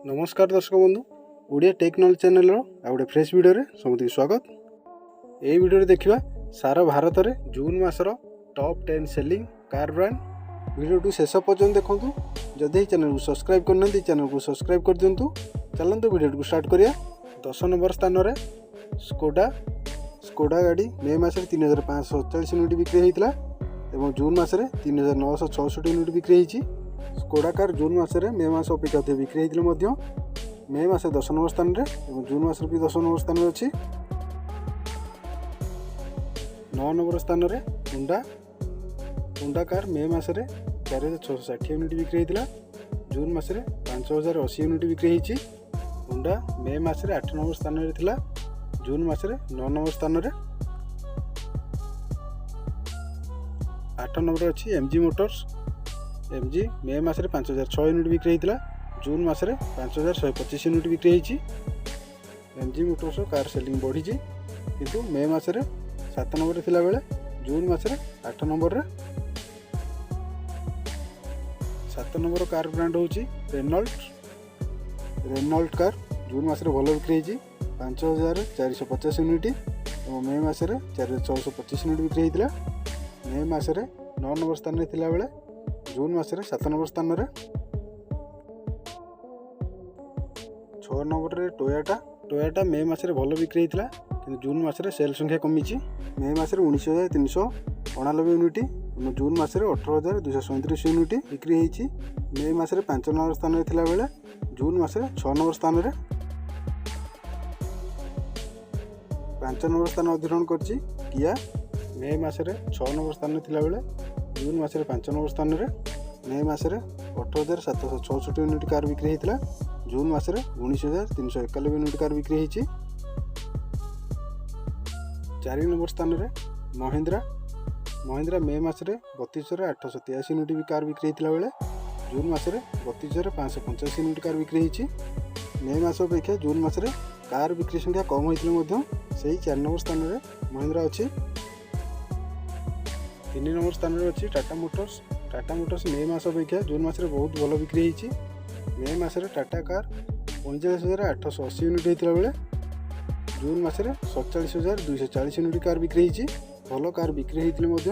ନମସ୍କାର ଦର୍ଶକ ବନ୍ଧୁ, ଓଡ଼ିଆ ଟେକ୍ନୋଲୋଜି ଚ୍ୟାନେଲର ଆଉ ଗୋଟେ ଫ୍ରେଶ୍ ଭିଡ଼ିଓରେ ସମସ୍ତଙ୍କୁ ସ୍ୱାଗତ। ଏହି ଭିଡ଼ିଓରେ ଦେଖିବା ସାରା ଭାରତରେ ଜୁନ୍ ମାସର ଟପ୍ 10 ସେଲିଂ କାର୍ ବ୍ରାଣ୍ଡ। ଭିଡ଼ିଓଟି ଶେଷ ପର୍ଯ୍ୟନ୍ତ ଦେଖନ୍ତୁ। ଯଦି ଏହି ଚ୍ୟାନେଲକୁ ସବସ୍କ୍ରାଇବ୍ କରିନାହାନ୍ତି, ଚ୍ୟାନେଲକୁ ସବସ୍କ୍ରାଇବ୍ କରିଦିଅନ୍ତୁ। ଚାଲନ୍ତୁ, ଭିଡ଼ିଓଟିକୁ ଷ୍ଟାର୍ଟ କରିବା। 10 ନମ୍ବର ସ୍ଥାନରେ ସ୍କୋଡା। ସ୍କୋଡା ଗାଡ଼ି ମେ ମାସରେ 3547 ୟୁନିଟ୍ ବିକ୍ରି ହୋଇଥିଲା ଏବଂ ଜୁନ୍ ମାସରେ 3966 ୟୁନିଟ୍ ବିକ୍ରି ହୋଇଛି। ସ୍କୋଡା କାର୍ ଜୁନ୍ ମାସରେ ମେ ମାସ ଅପେକ୍ଷା ଅଧିକ ବିକ୍ରି ହୋଇଥିଲେ ମଧ୍ୟ ମେ ମାସ 10 ନମ୍ବର ସ୍ଥାନରେ ଏବଂ ଜୁନ୍ ମାସରେ ବି 10 ନମ୍ବର ସ୍ଥାନରେ ଅଛି। 9 ନମ୍ବର ସ୍ଥାନରେ ହୁଣ୍ଡା। ହୁଣ୍ଡା କାର୍ ମେ ମାସରେ 4660 ୟୁନିଟ୍ ବିକ୍ରି ହୋଇଥିଲା, ଜୁନ୍ ମାସରେ 5080 ୟୁନିଟ୍ ବିକ୍ରି ହୋଇଛି। ହୁଣ୍ଡା ମେ ମାସରେ 8 ନମ୍ବର ସ୍ଥାନରେ ଥିଲା, ଜୁନ୍ ମାସରେ 9 ନମ୍ବର ସ୍ଥାନରେ। 8 ନମ୍ବରରେ ଅଛି M G motors. M G May ମାସରେ 5006 ୟୁନିଟ୍ ବିକ୍ରି ହୋଇଥିଲା, ଜୁନ୍ ମାସରେ 5125 ୟୁନିଟ୍ ବିକ୍ରି ହୋଇଛି। ଏମ୍ ଜି ମୋଟର୍ସର କାର୍ ସେଲିଂ ବଢ଼ିଛି, କିନ୍ତୁ ମେ ମାସରେ 7 ନମ୍ବରରେ ଥିଲାବେଳେ ଜୁନ୍ ମାସରେ 8 ନମ୍ବରରେ। 7 ନମ୍ବର କାର୍ ବ୍ରାଣ୍ଡ ହେଉଛି ରେନଲ୍ଟ। ରେନଲ୍ଟ କାର୍ ଜୁନ୍ ମାସରେ ଭଲ ବିକ୍ରି ହୋଇଛି, 5450 ୟୁନିଟ୍ ଏବଂ ମେ ମାସରେ 4625 ୟୁନିଟ୍ ବିକ୍ରି ହୋଇଥିଲା। ମେ ମାସରେ 9 ନମ୍ବର ସ୍ଥାନରେ ଥିଲାବେଳେ ଜୁନ୍ ମାସରେ 7 ନମ୍ବର ସ୍ଥାନରେ। 6 ନମ୍ବରରେ ଟୋୟାଟା। ଟୋୟାଟା ମେ ମାସରେ ଭଲ ବିକ୍ରି ହୋଇଥିଲା, କିନ୍ତୁ ଜୁନ୍ ମାସରେ ସେଲ୍ ସଂଖ୍ୟା କମିଛି। ମେ ମାସରେ 19,389 ୟୁନିଟ୍ ଏବଂ ଜୁନ୍ ମାସରେ 18,237 ୟୁନିଟ୍ ବିକ୍ରି ହୋଇଛି। ମେ ମାସରେ 5 ନମ୍ବର ସ୍ଥାନରେ ଥିଲାବେଳେ ଜୁନ୍ ମାସରେ 6 ନମ୍ବର ସ୍ଥାନରେ। 5 ନମ୍ବର ସ୍ଥାନ ଅଧିଗ୍ରହଣ କରିଛି କିଆ। ମେ ମାସରେ 6 ନମ୍ବର ସ୍ଥାନରେ ଥିଲାବେଳେ ଜୁନ୍ ମାସରେ 5 ନମ୍ବର ସ୍ଥାନରେ। ମେ ମାସରେ 18,766 ୟୁନିଟ୍ କାର୍ ବିକ୍ରି ହୋଇଥିଲା, ଜୁନ୍ ମାସରେ 19,391 ୟୁନିଟ୍ କାର୍ ବିକ୍ରି ହୋଇଛି। 4 ନମ୍ବର ସ୍ଥାନରେ ମହିନ୍ଦ୍ରା। ମହିନ୍ଦ୍ରା ମେ ମାସରେ 32,883 ୟୁନିଟ୍ କାର୍ ବିକ୍ରି ହୋଇଥିଲା ବେଳେ ଜୁନ୍ ମାସରେ 32,585 ୟୁନିଟ୍ କାର୍ ବିକ୍ରି ହୋଇଛି। ମେ ମାସ ଅପେକ୍ଷା ଜୁନ୍ ମାସରେ କାର୍ ବିକ୍ରି ସଂଖ୍ୟା କମ୍ ହୋଇଥିଲେ ମଧ୍ୟ ସେଇ 4 ନମ୍ବର ସ୍ଥାନରେ ମହିନ୍ଦ୍ରା ଅଛି। 3 ନମ୍ବର ସ୍ଥାନରେ ଅଛି ଟାଟା ମୋଟର୍ସ। ଟାଟା ମୋଟର୍ସ ମେ ମାସ ଅପେକ୍ଷା ଜୁନ୍ ମାସରେ ବହୁତ ଭଲ ବିକ୍ରି ହୋଇଛି। ମେ ମାସରେ ଟାଟା କାର୍ 45,880 ୟୁନିଟ୍ ହୋଇଥିଲା ବେଳେ ଜୁନ୍ ମାସରେ 47,240 ୟୁନିଟ୍ କାର୍ ବିକ୍ରି ହୋଇଛି। ଭଲ କାର୍ ବିକ୍ରି ହୋଇଥିଲେ ମଧ୍ୟ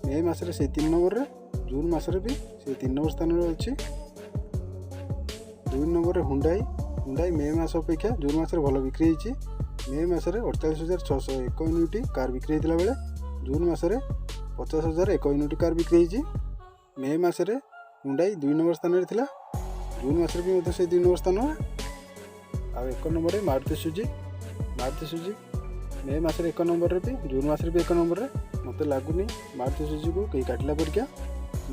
ମେ ମାସରେ ସେଇ 3 ନମ୍ବରରେ, ଜୁନ୍ ମାସରେ ବି ସେଇ 3 ନମ୍ବର ସ୍ଥାନରେ ଅଛି। 2 ନମ୍ବରରେ ହୁଣ୍ଡାଇ। ହୁଣ୍ଡାଇ ମେ ମାସ ଅପେକ୍ଷା ଜୁନ୍ ମାସରେ ଭଲ ବିକ୍ରି ହୋଇଛି। ମେ ମାସରେ 48,601 ୟୁନିଟ୍ କାର୍ ବିକ୍ରି ହୋଇଥିଲା ବେଳେ ଜୁନ୍ ମାସରେ 50,001 ୟୁନିଟ୍ କାର୍ ବିକ୍ରି ହୋଇଛି। ମେ ମାସରେ ହୁଣ୍ଡାଇ 2 ନମ୍ବର ସ୍ଥାନରେ ଥିଲା, ଜୁନ୍ ମାସରେ ବି ମଧ୍ୟ ସେଇ 2 ନମ୍ବର ସ୍ଥାନ। ଆଉ 1 ନମ୍ବରରେ ମାରୁତି ସୁଜୁକି। ମାରୁତି ସୁଜୁକି ମେ ମାସରେ 1 ନମ୍ବରରେ ବି, ଜୁନ୍ ମାସରେ ବି 1 ନମ୍ବରରେ। ମୋତେ ଲାଗୁନି ମାରୁତି ସୁଜୁକିକୁ କେହି କାଟିଲା ପରିକା।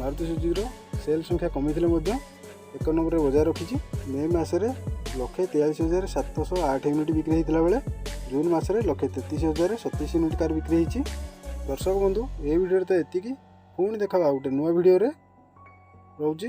ମାରୁତି ସୁଜୁକିର ସେଲ୍ ସଂଖ୍ୟା କମିଥିଲେ ମଧ୍ୟ 1 ନମ୍ବରରେ ବଜାୟ ରଖିଛି। ମେ ମାସରେ 1,43,708 ୟୁନିଟ୍ ବିକ୍ରି ହୋଇଥିଲା ବେଳେ ଜୁନ୍ ମାସରେ 1,33,027 ୟୁନିଟ୍ କାର୍ ବିକ୍ରି ହୋଇଛି। ଦର୍ଶକ ବନ୍ଧୁ, ଏ ଭିଡ଼ିଓରେ ତ ଏତିକି। ପୁଣି ଦେଖାବା ଆଉ ଗୋଟେ ନୂଆ ଭିଡ଼ିଓରେ। ରହୁଛି।